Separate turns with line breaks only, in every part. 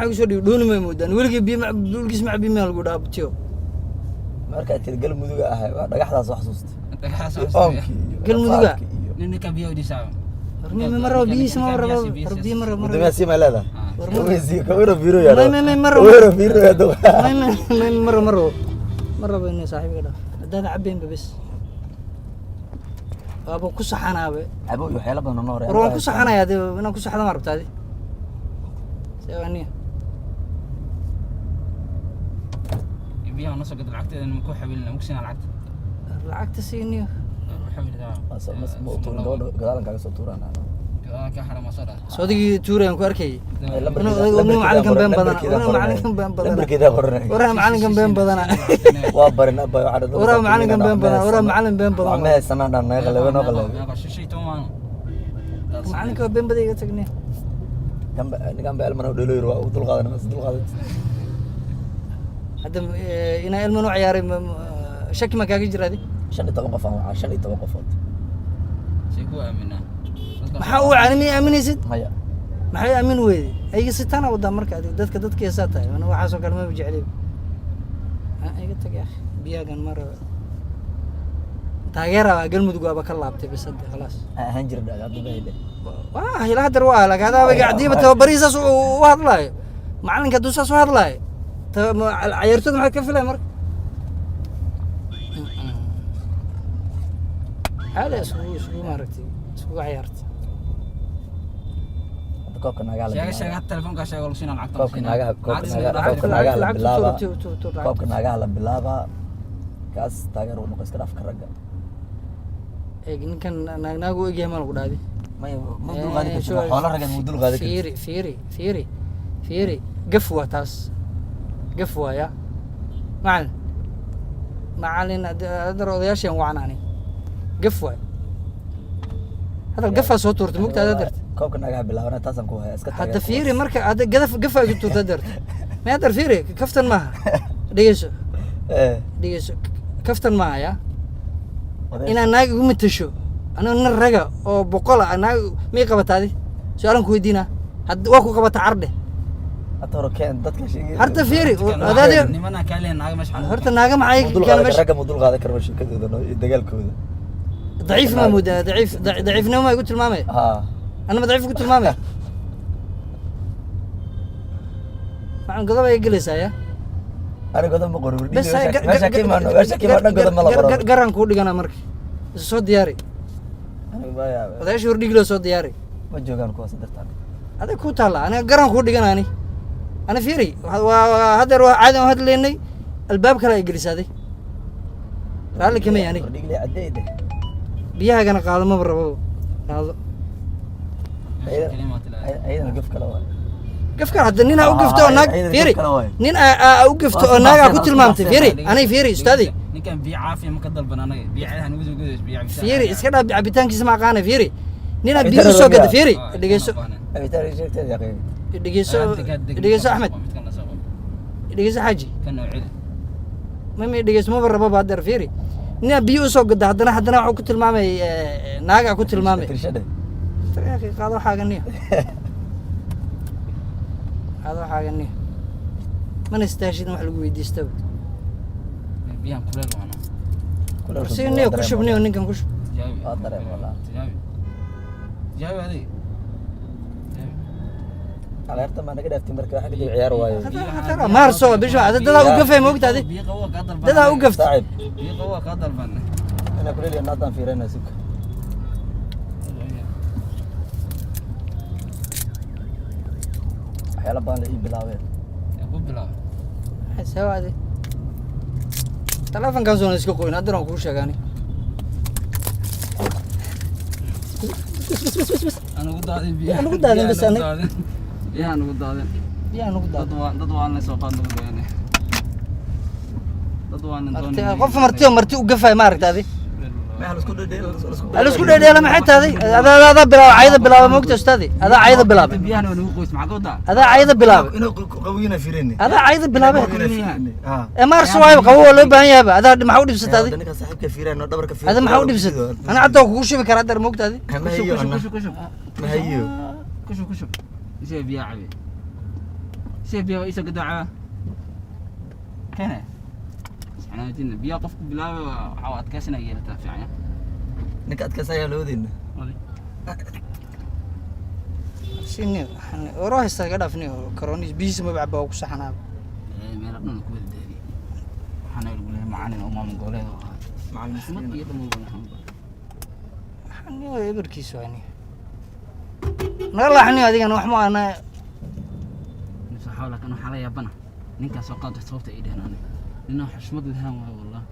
Maxaa kusoo dhiibay? Dhooni may moodaan weligii biyo weligiis ma cabi, meel lagu dhaha butiyo.
Markaa tiri Galmuduga ahay, waa dhagaxdaas wax xasuusta.
Dhagaxdaas
iyo
oo xasuusta.
Oonkii iyo
Galmuduga?
rafaadkii iyo
Ninka biyo u dhisaa.
War ma rabo biyihiisa, ma rabo. War biyo ma rabo, ma rabo.
Gudoomiyaha sii ma leedahay?
War
Kaweysi kawira fiiro yaa.
May, ma rabo.
Kawira fiiro yaa doq.
May, ma rabo, ma rabo, ma rabo. Inay saaxiibka dhaaf haddaad cabeynba bes waaba ku saxanaabe.
Cabo iyo waxyaalo badan oo noo
War waan ku saxanayaa dee, inaan ku saxda ma rabtaa adi? See waa niya.
Biyaha noo soo gada, lacagteeda ma ku xawilina, ma ku siinaa lacagta.
Lacagta siiniyo.
Ku xawilida.
Ma u tuurin gabadha, gadaalan kaaga soo tuuraan.
Gadaal ka xaram soo dhaa.
Soodigii tuurayaan ku arkayay. Macalinkan been badana, waraa macalinkan been badana.
Lambarkeeda qoranay.
Waraa macalinkan been badana.
Waa barin abba waxaa dad.
Waraa macalinkan been badana, waraa macalin been badan.
Ma haysanaan dhan naga qalebe, noo qalebe.
Meeqa shishay toban.
Macalinka waa been badan, iga tagnay.
Ninkan ba elmana dhelo yiri, waa u dul qaadan, mas dul qaadan.
Hadda inaa ilman u ciyaaray shaki ma kaaga jira adi?
15 qof aan wacaa, 15 qofood.
See ku aaminaa?
Maxaa u wacani? Miyay aaminaysid?
Maya.
Maxay aamin weyday? Ayaga si tana wadaa marka adig dadka dadkiisaa tahay. Ana waxaasoo kale maba jecliba. Iga tag ya akhi, biyaagan ma raba. Taageera Galmudug waaba ka laabtay bas hadda, khalaas.
Aan ahaan jirin hadda ma hele.
Waa ila hadar waa laakiin hadaaba hadiiba tababarihii saas u hadlaayo, macalinka hadduu saas u hadlaayo, ciyaartooyda maxaad ka filay marka? Caadi isugu maaragtay isugu ciyaartay.
Hadda koobka naagaha la
Sheega
bilaabaa.
Sheega telefoonka, sheega lagu siinaa lacagta.
Koobka naagaha, koobka naagaha, koobka naagaha la
Lacagta
bilaabaa.
tuur, lacagta.
Koobka naagaha la bilaabaa, kaas taageer uu noqo, iska dhaafka ragga.
Eeg, ninkan naag u egyahay ma lagu dhaadi.
Maya, ma dul qaadi kartid xoolo raggan, ma dul qaadi kartid.
Fiiri, fiiri, fiiri, fiiri, gaf waa taas, gaf waaya. Macalin, macalin, haddana odayaashan wacan ani gaf waay. Hadal gafaa soo tuurtay mugta hadda darta.
Koobka naagaha bilaabana, taasaan ku haya iska
Hadda
taageer.
Fiiri marka hadda gadaf gafaa igu tuurtay darta. Ma haddar fiiri, kaftan maaha, dhegeyso. Dhegeyso, kaftan maaha ya. Inaad naag igu matasho anoo nin raga oo boqol ah, naag may qabataa adi? Su-aalan ku weydiinaa hadda, waa ku qabata cardhe.
Hadda hore keen dadka sheegay.
Horta fiiri, wadaadi.
Nimana kaaleen naaga meesha.
Horta naaga maxay
Ma dul
keena
qaadan
meesha?
Ragga ma dul qaadan karno sheekadooda iyo dagaalkooda.
Daciif maa moodaa? Daciif daciifnimo maa igu tilmaamaya?
Haa.
Ana ma daciif ku tilmaamaya? Maxaan godob ay gelaysaa ya?
Ani godob ma qorin.
Bes.
Meesha ka imaano, meesha ka imaano, dhan godob ma la qoro.
Garaan kuu dhigana marka, isu soo diyaari.
Aniga maya.
Odayaasha hordhigloo soo diyaari.
Ma joogaan kuwaas dartaan.
Adig ku taalla, aniga garaan kuu dhigana. Ani fiiri, waa haddeer waa caadi aan hadlaynay, albaab kale ay gelisaaday, raalli kamay aniga.
Hordhigle caddeede.
Biyahaagana qaado, maba rababo, qaado.
Ayadana gaf kale waay.
Gafkan hadda nin aa u gafto oo naag
Ayadana
fiiri.
gaf kale waay.
Nin aa u gafto oo naag aa ku tilmaamtay, fiiri anay, fiiri ustaadi.
Ninkan biyo caafiya ma ka dalban anaga, biyo caadi nagu soo gudays, biyo cabitaan.
Fiiri, iska dhaaf cabitaankiisa ma aqaana. Fiiri, nin aa biyo
Cabitaan
usoo gada
miyaa?
Fiiri, dhegeyso.
Abitaan sheegteed yaqiin.
Dhegeyso, dhegeyso Axmed, dhegeyso Xaaji.
Kan oo celi.
Ma dhegeyso, maba rababa haddeer. Fiiri, nin aa biyo usoo gada, haddana waxuu ku tilmaamay naagaa ku tilmaamay.
Tirshade.
Akhi, qaado waxaaga niyo, qaado waxaaga niyo, mana istaashid in wax lagu weydiistaba.
Biyahan kuleel waana.
Si niyo ku shub, niyo ninkan ku shub.
Tijaabi.
Waa dareem walaa.
Tijaabi, tijaabi adig, tijaabi.
Cagaarta maa naga dhaaftay marka waxa kadib ciyaar waayo.
Khatar ah. Maarso bisha hada dadaa u gafay moogta adi.
Biyo qabow kaa dalban.
Dadaa u gaftay.
Saaxiib.
Biyo qabow kaa dalban.
Inaa kuleel naadaan fiirina suka. Waxyaalo badan la ii bilaabeen.
Yaa ku bilaabay?
Sewa adi telefonkan soona iska qoyn, haddana waan kuu sheegaani. Bas bas bas bas.
Aan ugu daadin biyaha.
Aan ugu daadin bas.
Biyaha aan ugu daadin. Biyaha aan ugu daadin.
Biyaha nagu
Dad
daado.
waa dad waa la soo qaad nagu doonay. Dad waa nin
Marti
doonay.
qof marti oo marti u gafay ma aragta adi?
Maxaa la isku dhedheel?
Ala isku dheedheela maxay tahday? Adaa bilaaba cayda, bilaaba moogta ustaadi, adaa cayda bilaabay.
Biyahana waa nagu qoys, maxaa ka wadaa?
Adaa cayda bilaabay.
Inuu qawiyina fiirine.
Adaa cayda bilaabay.
Ah.
Ee maarso waayo, qabo waa loo baahan yahaba. Adaa maxaa u dhibsata adi?
Ninka saaxiibka fiirino, dhabarka fiirino.
Ada maxaa u dhibsata? Ana cadda waa kugu shubi karaa haddar moogta adi.
Ma hayo ana.
Kushub, kushub.
Ma hayo.
Kushub, kushub. Isee biyaha cabi. Si biyaha isoo gadaaca kene xanaajina biyaha qofku bilaabay waxaa u adkaysanaya yeelataa fiican.
Ninka adkaysa ayaa lawadeyna.
Si oro haysta iga dhaaf niyo, karoonis biyihiisa maba cabaa, waa ku saxanaa.
Meelo dhan ku wada daadiyey. Waxaana lagu leeyahay macalin oo maamul goboleed oo ahaa.
Macalin.
Xushmad iyo dhan walba lahaanba.
Niyo, eberkiisa waa niyo, naga laaxniyo adigana wax ma ana.
Nafsa xawla kan waxaa la yaabana ninkaas oo qaado sababta ay dheheen aniga ninaan xushmad lahaan waayo wallah.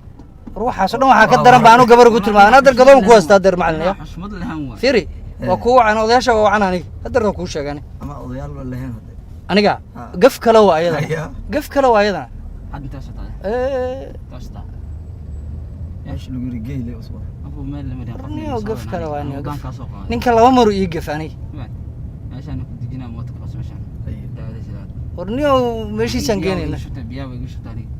War waxaas oo dhan waxaa ka daran baa anu gabar ugu tilmaamay. Anaa dar gadoon ku haystaa der macalin ya.
Ninaan xushmad lahaan waayo.
Fiiri, waa kuu wacan odayaasha, waa wacan aniga haddar waa kuu sheegani.
Ama odayaal ba lahayn hadde.
Aniga
Ha.
gaf kale waa ayadana.
Haya.
Gaf kale waa ayadana.
Hadda intaa sotaa intaa sotaa.
Meesha lagu yiri geyle usba.
Abu meel lama dhihin qofna.
Niyo, gaf kale waa niyo, gaf.
Kaasoo qaaday.
Ninka laba maru ii gaf aniga.
Meeshaan ku dejinaa mooto ka qabso meeshaan.
Haye.
Daawada sidaad.
War niyo, meeshiisaan geenayna.
Biyaha way igu shubtaa aniga.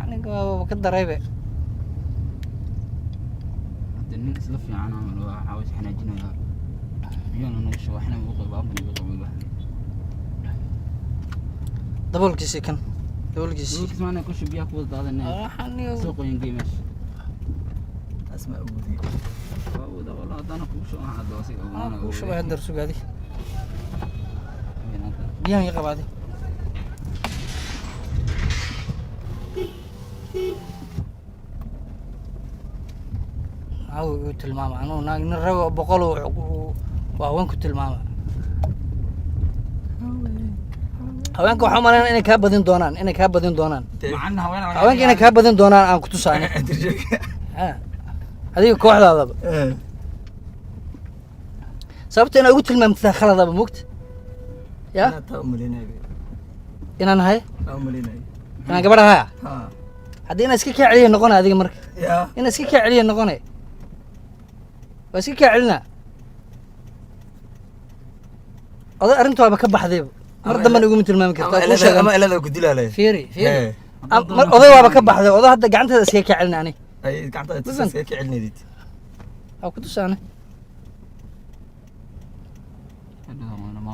Aniga waaba ka daraybe.
Hadda nin isla fiican camal waa caawis xanaajinaya, biyana nagu shubo, waxna ugu qabo, afna igu qabo wax.
Daboolkiisii kan, daboolkiisii.
Dhulkiis maana ku shub, biyaha ku wada daadanaya.
Waxaan niyo
Soo qoyan gey meesha.
Taas ma awoodiyo.
Waa wada wallah haddana kugu shubo hadda waa si
Anaa kuu shubay haddar, sugaadi biyahan ii qabaadi. Maxaa uu tilmaama anuu naag nin rag oo 100 waa haweenku tilmaama. Haweenka waxaan umalaynaa inay kaa badin doonaan, inay kaa badin doonaan.
Macalin haween.
Haweenka inay kaa badin doonaan aan ku tusaani. Ha. Adiga kooxdaadaba sababta inaa ugu tilmaamtidaa khaladaba mugta ya.
Inaa taa umaleynaya.
Inaan haye.
Taa umaleynaya.
Inaan gabadha haya.
Ha.
Haddii inaa iska kaa celiya noqonay adiga marka.
Ya.
Inaa iska kaa celiya noqonay, waa iska kaa celinaa oday. Arrintu waaba ka baxdayba, mar dambana iguma tilmaami kartaa kuu sheegan.
Ama elada ku dilaalay.
Fiiri, fiiri. Mar oday waaba ka baxday oday, hadda gacanteeda iskaga kaa celina ani.
Ay gacanta
Listen.
iska celinaysid.
Waa ku tusaane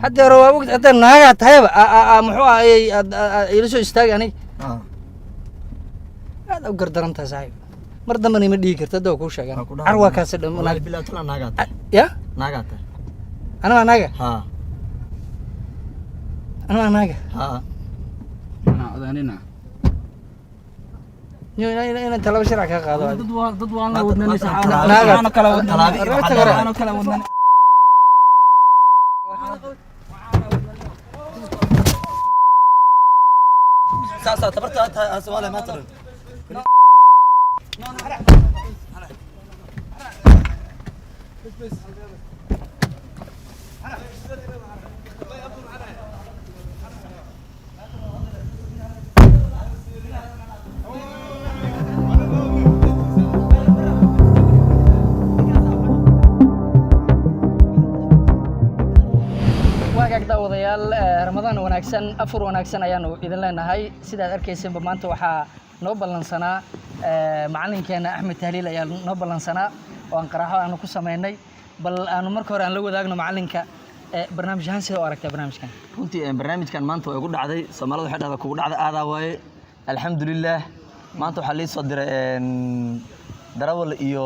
hadda hore waa ogta hadda naagaa tahayba muxuu ahayey ila soo istaagi aniga.
Ha.
Aad u gardaran tahay saaxiib, mar dambana ima dhihi karta hadda waa kuu sheegan.
Waa ku dhahay.
Car waa kaasi dham.
Wallahi bilaa tala naagaa tahay.
Ya.
Naagaa tahay.
Ana waa naaga.
Ha.
Ana waa naaga.
Ha.
Odaanina.
Niyo, inaan talaabo sharci kaa qaado.
Dad waa dad waan la wadnanaysa.
Naaga.
Waxaana kala wadnanay.
Talaabi iyo
Arrinta
waxaa
hore.
Waxaana kala wadnanay.
Saasaa tabarta tahay aan Soomaaliya maanta dhan.
Waagaag daawadayaal, Ramadaan wanaagsan, afur wanaagsan ayaanu idin leenahay. Sidaad arkaysanba maanta waxaa noo ballansanaa macalinkeena Axmed Tahliil ayaa noo ballansanaa oo aan qaraaxo aanu ku samaynay. Bal aanu marka hore aan la wadaagno macalinka barnaamij ahaan sida u aragtaa barnaamijkan.
Runtii barnaamijkan maanta waa igu dhacday. Soomaalida waxay dhahdaa kugu dhacda aadaa waaye. Alxamdulillaah, maanta waxaa lii soo diray darawal iyo